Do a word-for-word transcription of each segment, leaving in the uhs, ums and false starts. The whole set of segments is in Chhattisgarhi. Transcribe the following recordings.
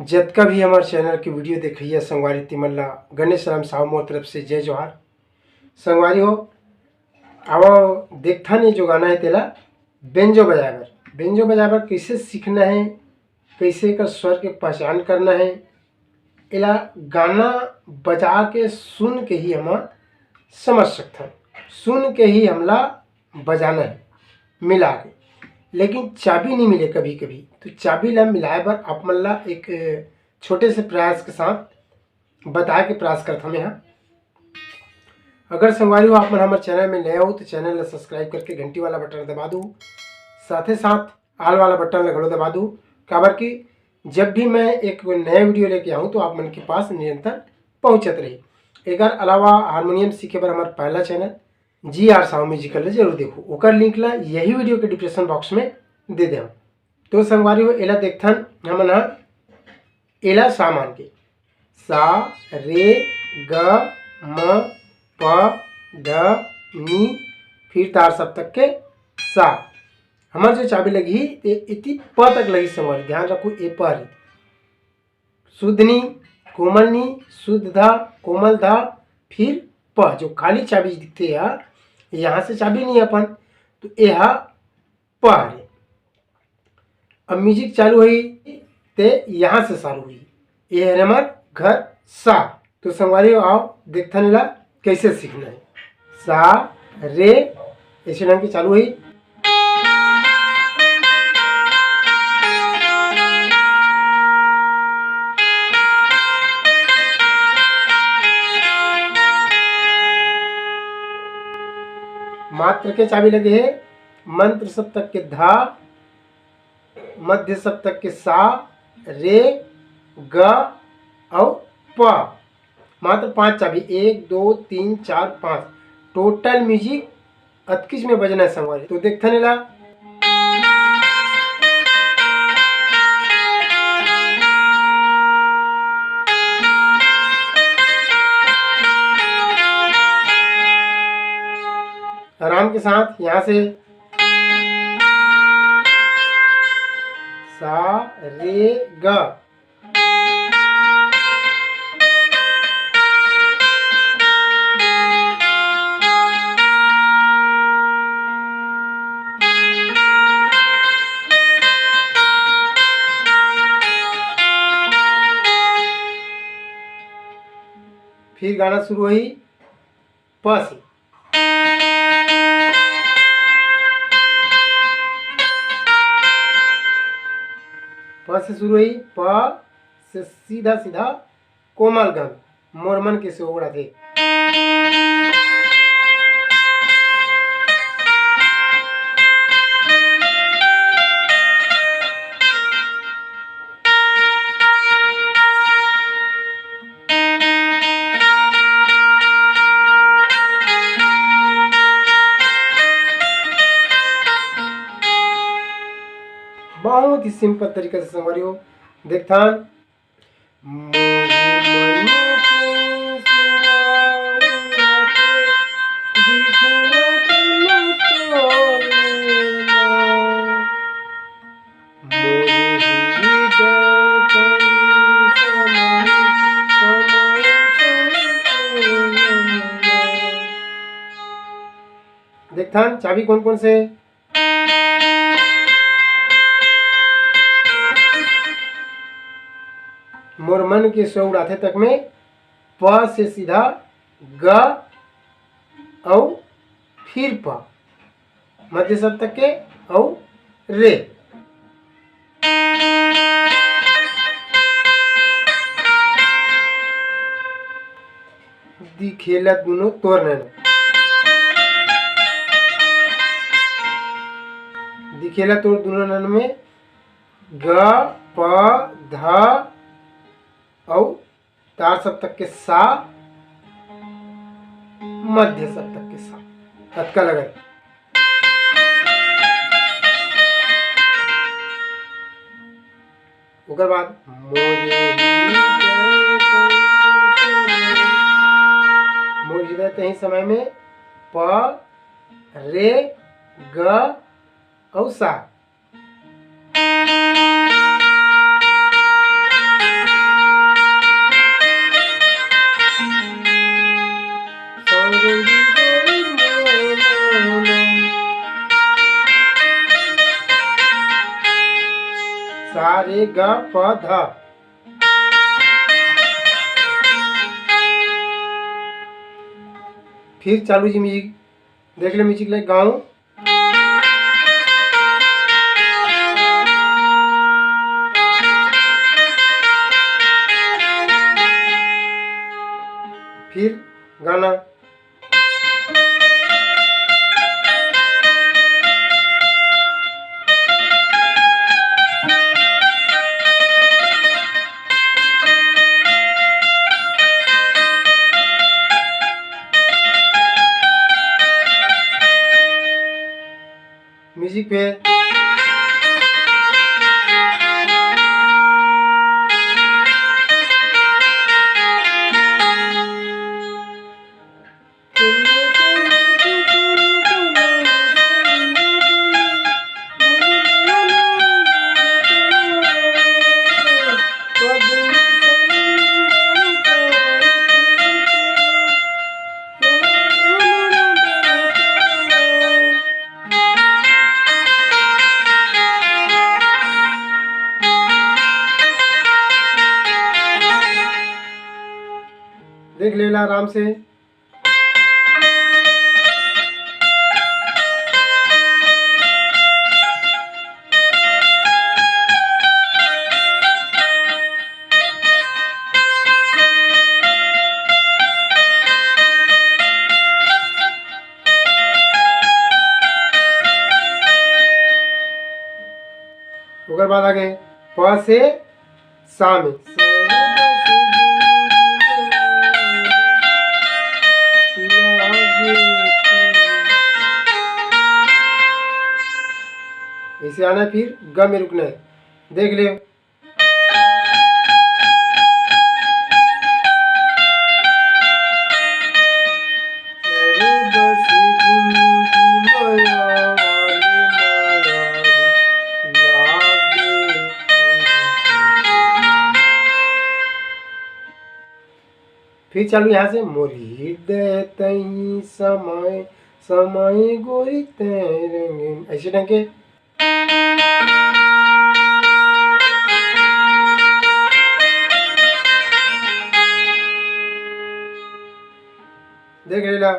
जतका भी हमर चैनल के वीडियो देखइया संगवारी, तिमन ला गणेश राम साहू मोर तरफ से जय जोहार। संगवारी हो, आवा देखथन ये जो गाना है तेला बेंजो बजाए बर। बेंजो बजाए बर कइसे सीखना है, कइसे एकर स्वर के पहचान करना है, एला गाना बजा के सुन के ही हम समझ सकथन, सुन के ही हमला बजाना है मिला के। लेकिन चाबी नहीं मिले कभी कभी, तो चाबी ला मिलाए बर आप मन ला एक, अ, छोटे से प्रयास के साथ बताए के प्रयास करत हमें यहाँ। अगर संगवारी हो आप मन हमर चैनल में नए हो तो चैनल ला सब्सक्राइब करके घंटी वाला बटन दबा दो, साथे साथ आल वाला बटन ला घलो दबा दो, काबर कि जब भी मैं एक नया वीडियो लेके आऊँ तो आप मन के पास निरंतर पहुँचत रही। एकर अलावा हारमोनियम सीखे बर हमर पहला चैनल जी आर साहू म्यूजिकल ला जरूर देखो, ओकर लिंक ला यही वीडियो के डिस्क्रिप्शन बॉक्स में दे दे। तो संगवारी हो, एला देखथन हमन ह, एला सा मान के, सा, रे, ग, म, प, ध, नी, फिर तार सप्तक के सा। हमर जो चाबी लगही ते एती प तक लगही संगवारी, ध्यान रखो ए प हरे। शुद्ध नी, कोमल नी, शुद्ध धा, कोमल धा, फिर प, जो खाली चाबी दिखथे यार, यहाँ से चाबी नहीं अपन, तो ए हा प हरे। अब म्यूजिक चालू होही ते यहाँ से चालू होही। ये हरे हमर घर सा। तो संगवारी हो, आओ देखथन ला कैसे सीखना है। सा, रे, ऐसे ढंग के चालू होही। मात्र के चाबी लगे हे मंद्र सप्तक के धा, मध्य सप्तक के सा, रे, ग अउ प। मात्र पांच चाबी, एक, दो, तीन, चार, पांच। टोटल म्यूजिक अतकिच में बजना है संगवारी। तो देखथन एला। आराम के साथ यहाँ से सा, रे, ग। फिर गाना शुरू होही प से। प से शुरू होही, प से सीधा सीधा कोमल गंध, मोर मन के सेव उड़ाथे। बहुत ही सिंपल तरीका से संगवारी हो, देखथन। देखथन चाबी कोन कोन से। मोर मन के सेव उड़ाथे तक में प से सीधा ग अउ फिर प, मध्य सप्तक के अउ रे। दिखेला दुनो तोर नैन, दिखेला तोर दुनो नैन में ग, प, ध अउ तार सप्तक के सा, मध्य सप्तक के सा। अतका लगत। ओकर बाद मोर हृदय तहीं, मोर हृदय तहीं समय में प, रे, ग अउ सा। रे ग प ध। फिर चालू जी music, देख ले music ले गाँव। फिर गाना। Music पे। देख लेना आराम से। ओकर बाद आगे प से सा में। ऐसे आना है, फिर ग में रुकना है। देख ले। फिर चालू यहाँ से, मोरी हृदय तई समय, समय गोरी तैं रंगीन, ऐसे ढंग के। देख लेना।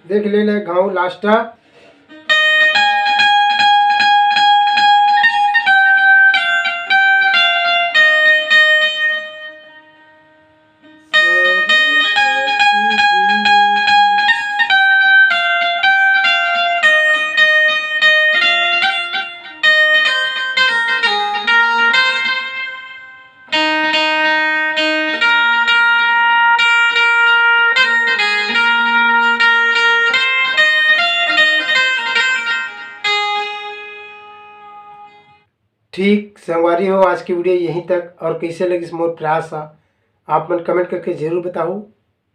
देख ले ले घाव last। ठीक संगवारी हो, आज की video यहीं तक। और कैसे लगिस मोर प्रयास ह, आप मन comment करके जरूर बताहू।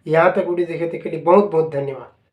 यहाँ तक video देखे तेके लिए बहुत बहुत धन्यवाद।